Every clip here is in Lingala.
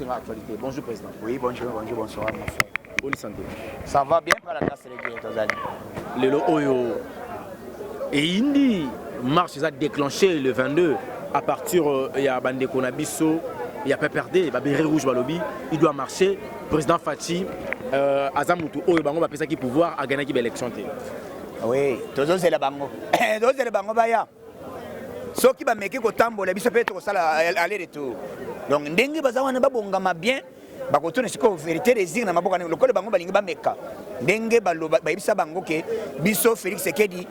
Senga actualité. Bonjour président. Oui, bonjour, bonjour, bonsoir mon frère. Bonne santé. Ça va bien par la grâce de Dieu, tozali. Lelo oyo eyindi, marche eza déclenché le 22 à partir ya bandeko na biso ya PPRD, ba béret rouge balobi il doit marcher. Président Fatshi aza mutu oyo bango bapesaki pouvoir, agagnaki ba élection te. Oui, tozozela bango. Tozozela bango baya. Soki bameki kotambola, biso mpe tokosala aller retour. Donc ndenge baza wana, babongama bien, bakotuna sikoyo vérité des urnes na maboko ndenge lokola bango balingi bameka ndenge baloba. Bayebisa bango ke biso Félix Tshisekedi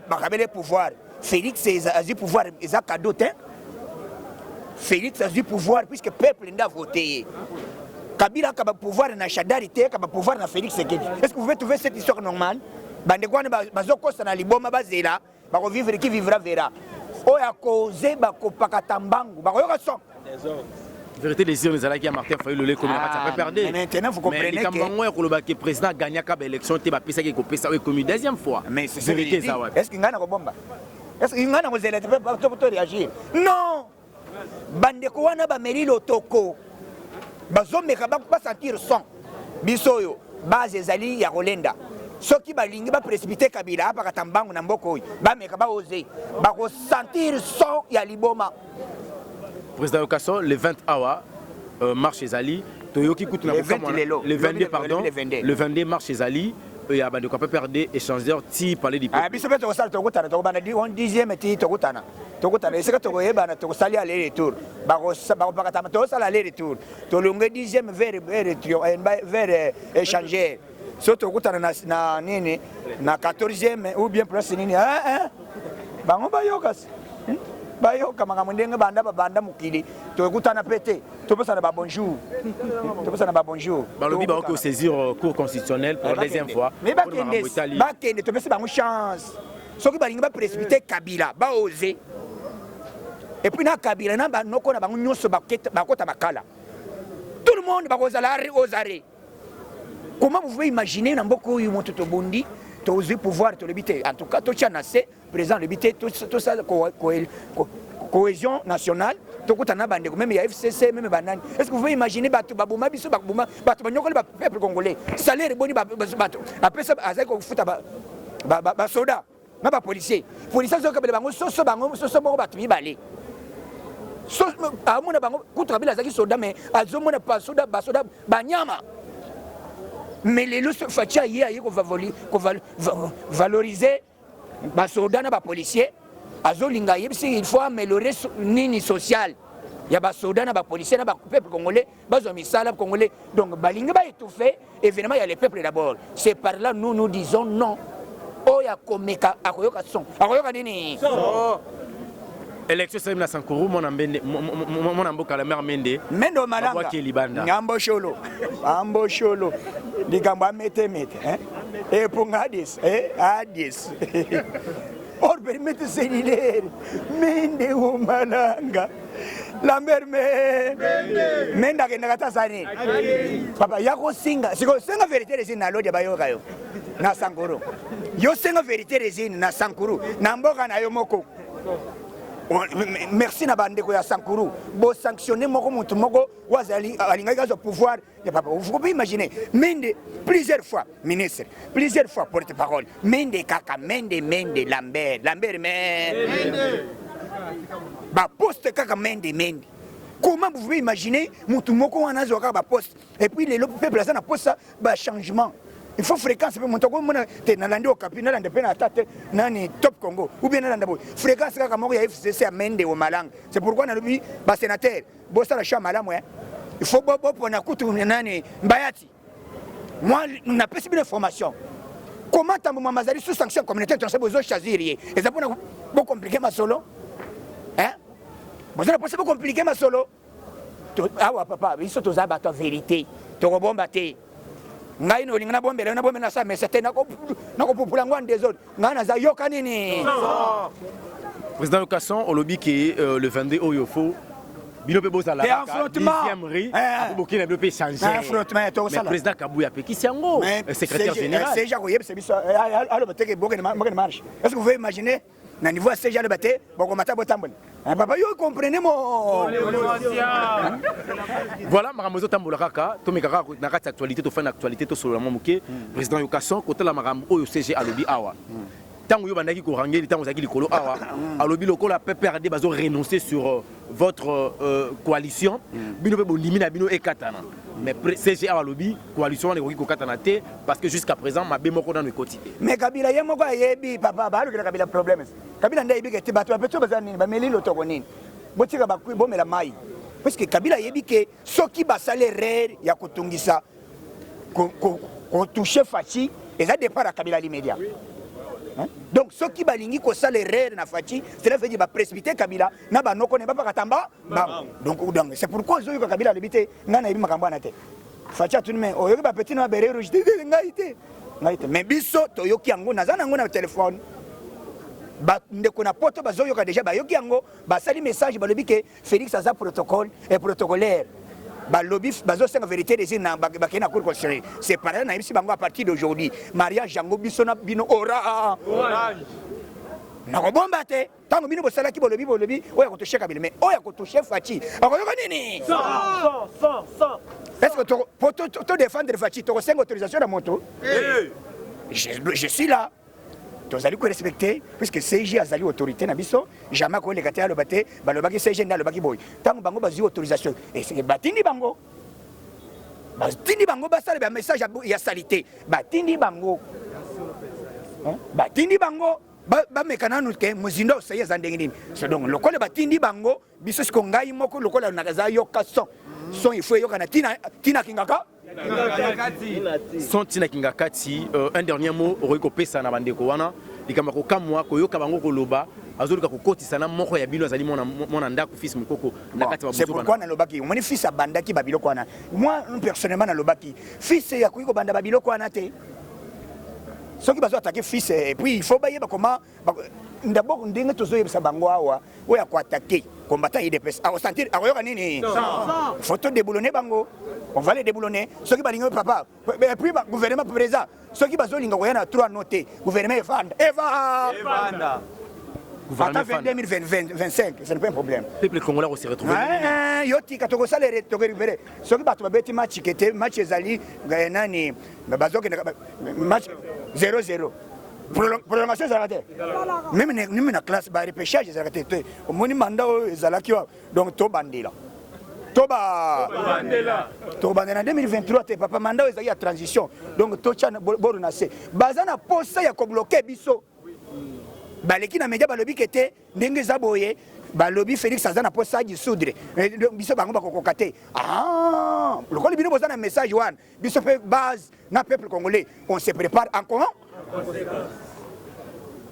bakabele pouvoir. Félix azwi pouvoir, eza cadeau te. Félix azwi pouvoir puisque peuple nde avote ye. Kabila akaba pouvoir na Shadari te, akaba pouvoir na Félix Tshisekedi. Est ce que vous pouvez trouver cette histoire normale? Bandeko wana bazokosa na liboma, bazela, bakovivre, qui vivra verra. Oyo akoze bakopakata mbangu, bakoyoka son. Vérité des urnes ezalaki ya Martin Fayulu lelo ekomi na kati ya PPRD. Mais maintenant vous comprenez. Likambo yango ya koloba ke président agagnaka baélection te, bapesaki kopesa, oyo ekomi deuxième fois. Mais vérité eza wapi? Est ce que ngai nakobomba? Est ce que ngai nakozela te to réagir? Non, bandeko wana bameli lotoko, bazomeka basentir son. Biso oyo base ezali ya kolenda. Soki balingi baprécipite Kabila apakata mbangu na mboka oyo, bameka, baose, bakosentir son ya liboma. Président Yokaso, le 20 awa marche ezali, toyoki kutu na Le 20 lelo. Le 22, pardon. Le 22. Le 22, marche ezali ya bandeko ya PPRD, échangeur ti palais du peuple. Biso mpe tokosala, tokutana, tokobanda dixième ti tokutana, tokutana esika tokoyebana, tokosali aller retour, bakopakatama, tokosala aller retour, tolonge dixième vers échangeur. So tokutana na nini, na 14e ou bien place nini, bango bayoka, Bayoka makambo ndenge banda babanda mokili. Tokutana mpe te, topesana babonjour, topesana babonjour. Balobi baoki kosaisir Cour constitutionnelle pour la deuxième fois. Mais bakende, bakende, topesi bango chance. Soki balingi baprécipite Kabila, baose. Et puis na Kabila na banoko na bango nyonso bakota makala, tout le monde bakozala aux arrêts. Comment vous pouvez imaginer, na mboka oyo, moto tobondi, tozwi pouvoir, tolobi te, en tout cas totia na se, président alobi te, tosala cohésion nationale, tokutana na bandeko même ya FCC, même banani. Est ce que vous pouvez imaginer, bato baboma biso, baboma bato, banyokoli bapeuple congolais, salaire eboni bato apesa, azali kofuta basoda na bapolicier. Policier azokabela bango soso, bango soso moko bato mibale. Amona bango kutu, Kabila azalaki soda, mais azomona basoda, basoda banyama. Mais lelo Fatshi aye, aye kovaloriser basoda na bapolicier. Azolinga, ayebisi il faut améliorer nini social ya basoda na bapolicier na bapeuple congolais, bazwa misala congolais. Donc balingi baétouffe événement ya le peuple d'abord. C'est par là nous nous disons non. Oyo akomeka akoyoka son, akoyoka nini. Élection esalemi na Sankuru, mwana mbende, mwana mboka la mare Mende. Mende Omalanga. Babwaki libanda. Ngambo sholo, ambo sholo, likambo ametemete epunga adis adis or périmètre cellulaire Mende Omalanga Lambert me Mende akendaka ta sani papa ya kosinga. Sikoyo senga vérité des urnes na Lodia, bayoka yo na Sankuru. Yo senga vérité des urnes na Sankuru, na mboka na yo moko. Merci na bandeko ya Sankuru, bosanctionne moko motu moko oyo azali alingaki azwa pouvoir ya papa. Vous pouvez imaginer, Mende plusieurs fois ministre, plusieurs fois porte-parole, Mende kaka Mende, Mende Lambert, Lambert me baposte kaka Mende, Mende. Comment vous pouvez imaginer, motu moko wana azwa kaka baposte? Et puis lelo peuple aza na posa bachangement. Il faut fréquence mpe moto akomona te. Nalandi Okapi, nalanda mpe na ata te nani, Top Congo, ou bien nalanda boye, fréquence kaka moko ya FCC ya Mende Omalanga. C'est pourquoi nalobi basénateur bosala choix malamu. Il faut bopona kutu nani, Mbayati. Moi napesi bino information, comment Tambo Mama azali sous sanction communauté internationale, bozochoisir ye. Eza mpona bocompliquer masolo, boza na mposa bocompliquer masolo awa. Papa, biso toza bato ya vérité, tokobomba te. Ngai nolinga nabombela yo, nabombela na sa mesa te, nakopupula yango en désordre. Ngai naza yoka nini. Président Yokason, olobi ke le 22 oyo fo bino mpe bozala dixième rue, bokei na bino mpe échanger. Mais président Kabuya apekisi yango, secrétaire général. CG akoyebisa biso, aloba teke bokende marche. Est ce que vous pouvez imaginer? Na niveau ya CG aloba te, bokomata botambola. Eh, papa yo comprenez mo. Voilà makambo ezotambola kaka, tomeka kaka na kati ya actualité, tofandi na actualité, tosolola mwa moke. Président Yokason, kotala makambo oyo CG alobi awa. Ntango yo bandaki korangeli, ntango ozalaki likolo awa, alobi lokola PPRD bazo renoncer sur votre coalition, bino mpe bondimi na bino ekatana. Mais CG awa alobi coalition wana ekoki kokatana te parce que jusqu'à présent mabe moko nano ekoti te. Mais Kabila ye moko ayebi, papa, balukela Kabila problème. Kabila nde ayebi ke te bato bapeto baza nini, bameli lotoko nini, botika bakwi bomela mai. Parce que Kabila ayebi ke soki basali erreur ya kotungisa kotouche Fatshi, eza départ ya Kabila l'immédiat. Hein? Donc soki balingi kosala erreur na Fatshi, cela veut dire baprécipité Kabila na banoko ne bapaka tamba bango. Donc c'est pourquoi ozoyoka Kabila alobi te ngai nayebi makambo wana te. Fatshi atuni me oyoki bapeti na baberet rouge te, te, ngai te, ngai te. Mais biso toyoki yango, naza nango na telefone. Bandeko na poto bazoyoka déjà, bayoki yango, basali message, balobi ke Félix aza protocole et protocolaire. Balobi bazosenga vérité des urnes na bakei na cour constitutionnelle. C'est pareil, nayebisi bango à partir d'aujourd'hui mariage yango biso na bino ora nakobomba te. Ntango bino bosalaki bolobi oyo akotouche Kabila, mais oyo akotouche Fatshi akoyoka nini? Est-ce que po to défendre Fatshi, tokosenga autorisation na moto? Je suis là, tozali korespecte puisque CG azali autorité na biso, jamais akoleka te aloba te balobaki CG nde alobaki boye. Ntango bango bazwi autorisation, eseke batindi bango basala ba message ya salité, batindi bango. Hein? Batindi bango bameka nanu ke mozindo osai eza ndenge nini. So donc lokola batindi bango, biso siko ngai moko lokola naza yoka son son, il faut eyoka na tina tina kingaka. Son ntina kinga kati. Un dernier mot okoki kopesa na bandeko wana, likambo ya kokamwa koyoka bango koloba azoluka kokotisa na moko ya bino azali mwana ndako, fils Mokoko, na kati ya C'est pourquoi nalobaki, omoni fils abandaki babiloko wana. Moi personnellement nalobaki fils akoki kobanda babiloko wana te. Soki bazo attaquer fils, et puis il faut bayeba comment d'abord ndenge tozoyebisa bango awa, oyo akoattaquer combattant UDPS akosentir, akoyoka nini. Faut to déboulonner bango, on va les déboulonner soki balingi papa. Et puis gouvernement présent, soki bazolinga koya na 3 no te, gouvernement evanda eva ata 2025, ce n'est pas un problème. Peuple congolais se retrouver. Yo tika, tokosala tokorécupérer. Soki bato babeti match kete match ezali nani, bazokende match 0-0, prolongation ezalaka te. Même na classe barepêchage ezalaka te te. Omoni mandat oyo ezalaki wa, donc tobandela, toba tobandela na 2023 te papa. Mandat oyo ezalaki ya transition, donc totya boro na se. Baza na posa ya kobloquer biso. Baleki na media, balobi ke te, ndenge eza boye, balobi Félix aza na posa dissoudre biso, bango bakokoka te. Ah, lokola bino boza na message wana, biso mpe base na peuple congolais, on se prépare encore.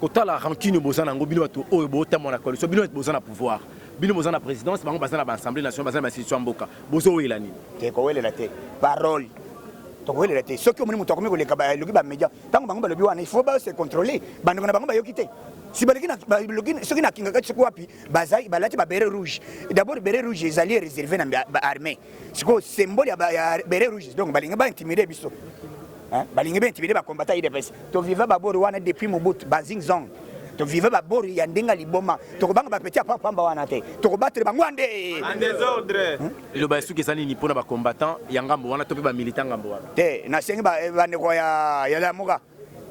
Kotala rancune boza nango, bino bato oyo botambola na coalition, bino boza na pouvoir, bino boza na présidence, bango baza na baassemblée nationale, baza na bainstitution ya mboka, bozowela nini? Te, kowelela te, parole tokowelela te. Soki omoni moto akomi koleka, baloki bamédia, ntango bango balobi wana, il faut ba se contrôler. Bandeko na bango bayoki te. Si baloki, soki nakingaka, soki wapi balati babéret rouge. D'abord béret rouge ezali réservé na baarmée. Sikoyo symbole ya béret rouge, donc balingi baintimide biso, balingi baintimide bacombattant UDPS. Toviva babori wana depuis Mobutu, bazing zong, toviva babori ya ndenge ya liboma. Tokobanga bapeti ya pamba wana te, tokobatele bango ande. Eloba esuki eza nini mpona bacombattant ya ngambo wana to mpe bamilitant ngambo wana? Te, nasengi bandeko ya Lamuka.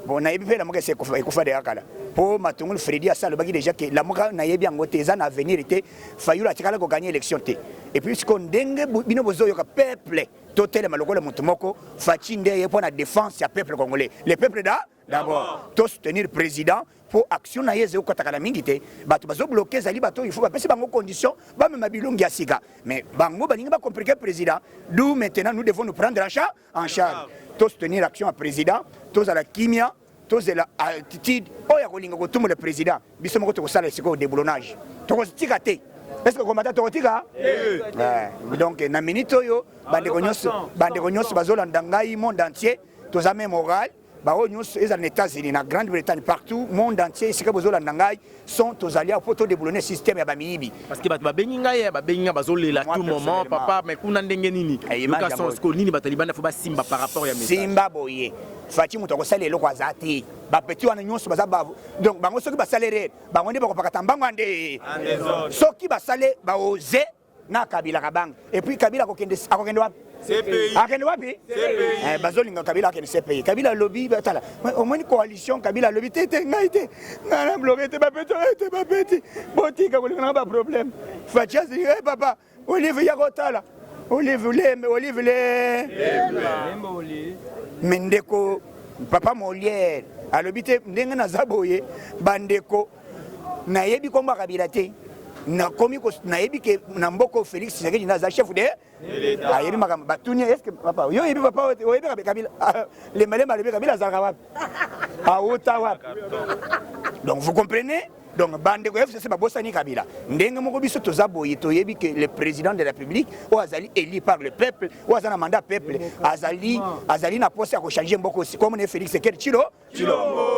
Bon, nayebi mpe Lamuka esi ekufa deya kala, mpo Matungulu Fredi asa alobaki déjà ke Lamuka nayebi yango te, eza na avenir te. Fayulu atikala kogagner élection te. Et puis sikoyo ndenge bino bozoyoka, peuple totelema lokola moto moko. Fatshi nde ye mpo na défense ya peuple congolais. Le peuple d'abord, to soutenir président mpo action na ye ezali kokataka na mingi te. Bato bazobloquer ezali bato, il faut bapesi bango condition bamema bilongi ya sika, mais bango balingi bacompliquer président. D'où maintenant nous devons nous prendre en charge, to soutenir action ya président, tozala kimia, tozela attitude oyo ya kolinga kotumbola président. Biso moko tokosala sikoyo déboulonnage, tokotika te. Est ce que combattant tokotika? Donc na minute oyo, bandeko nyonso bazolanda ngai, monde entier, toza même moral. Baoyo nyonso ezala na États-Unis, na Grande-Bretagne, partout monde entier esika bozolanda ngai son, tozali awa mpo todéboulonner système ya bamiyibi. Parce que bato babengi ngai, babengi ngai, bazolela tout moment, papa, mais kuna ndenge nini? Yoka son, siko nini bato libanda faut basimba par rapport ya message? Simba boye. Fatshi moto akosala eloko aza te. Bapeti wana nyonso baza ba, donc bango soki basali erreur, bango nde bakopakata mbango ande soki basale baoze na Kabila kabanga. Et puis Kabila akokende, akokende wapi? CPI. Akende wapi? CPI. Bazolinga Kabila akende CPI. Kabila alobi, tala, omoni coalition, Kabila alobi te te, ngai te, ngai na bloqué te, bapeti oyo te, bapeti botika kolinga na ba problème. Fatshi azali, papa Olive ya kotala, Olive lembe, Olive le me ndeko papa Molière alobi te, ndenge naza boye, bandeko, nayebi kombo ya Kabila te, nakomi nayebi ke na mboka Félix Tshisekedi nde aza chef de, ayebi makambo. Batuni: est ce que papa yo oyebi, papa oyebi Kabila? Lembalemba alobi: Kabila azalaka wapi, auta wapi? Donc vous comprenez. Donc bandeko ya FCC babosani Kabila. Ndenge moko biso toza boye, toyebi ke le président de la République oyo azali élu par le peuple, oyo aza na mandat peuple, azali na poste ya kochanger mboka osi comme ne Félix Tshisekedi Tshilombo.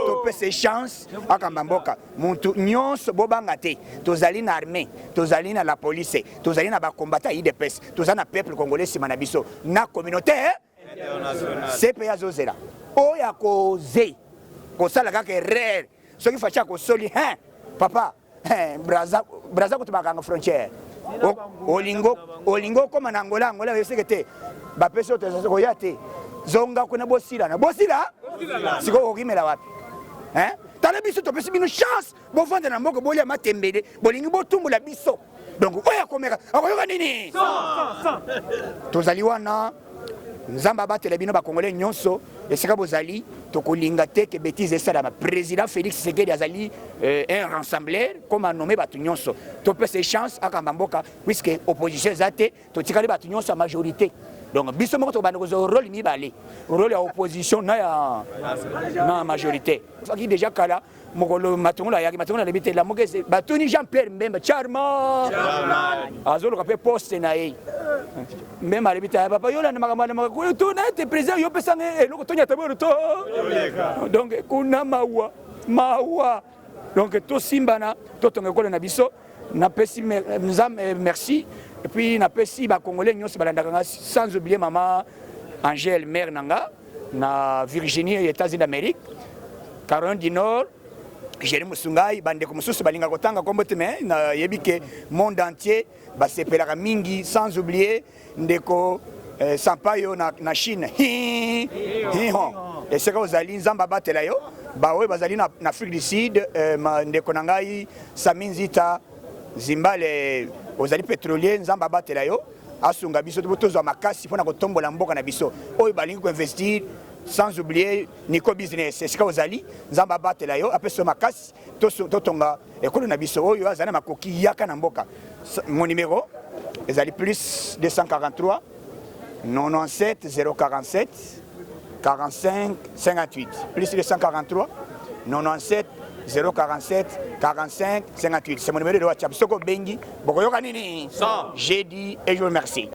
Topesa chance akamba mboka. Mutu nyonso bobanga te, tozali na armée, tozali na la police, tozali na bacombattants ya UDPS, toza na peuple congolais nsima na biso, na communauté CPI azozela oyo akoze kosala kaka erreur. Soki Fatshi akosoli, hein, papa, Braza, Braza kutu bakanga frontière. Olingo okóma na Angola, Angola oyeseke te, bapesi oyo koya te, zonga kuna, bosilana, bosila. Sikoyo okokimela wapi? Tala biso, topesi bino chance, bovanda na mboka, bolia matembele, bolingi botumbola biso. Donc oyo akomeka akoyoka nini? Tozali wana. Nzambe abatela bino bakongolais nyonso esika bozali. Tokolinga te ke bétise esalama. Président Félix Tshisekedi azali un rassembleur, comme anommé bato nyonso. Topesa chance akamba mboka, puisque opposition eza te, totikali bato nyonso ya majorité. Donc biso moko tokobanda kozwa rôle mibale, rôle ya opposition na ya na majorité. Soki déjà kala mokolo Matongolo ayaki, Matongolo alobi te lamoka. Batuni Jean Pierre Mbemba, charmant, azoluka mpe poste na ye. Mbemba alobi te: papa, yolanda makambo alamaka tuna ete président yo opesanga eloko tonyata boyo to. Donc kuna mawa, mawa. Donc tosimbana, totonga ekolo na biso. Napesi Nzambe merci, et puis napesi bacongolais nyonso balandaka nga, sans oublier mama Angèle, mère na nga na Virginie, États-Unis d'Amérique, Caroline du Nord, Jérémi Musungai, bandeko mosusu balingaka kotanga kombo te, me nayebi ke monde entier basepelaka mingi, sans oublier ndeko Sampayo na Chine, hihon, esika ozali, Nzambe abatela yo. Baoyo bazali na Afrique du Sud, ndeko na ngai Sami Nzita Zimbale, ozali pétrolier, Nzambe abatela yo, asunga biso tozwa makasi mpona kotombola mboka na biso. Oyo balingi koinvestir, sans oublier Nico Business, esika ozali, Nzambe abatela yo, apesa yo makasi, totonga ekolo na biso. Oyo azali na makoki, yaka na mboka. Mon numéro ezali plus 243 97 047 45 58, plus 243 97 047 45 58, c'est mon numéro de WhatsApp. Soki obengi, bokoyoka nini? J'ai dit et je vous remercie.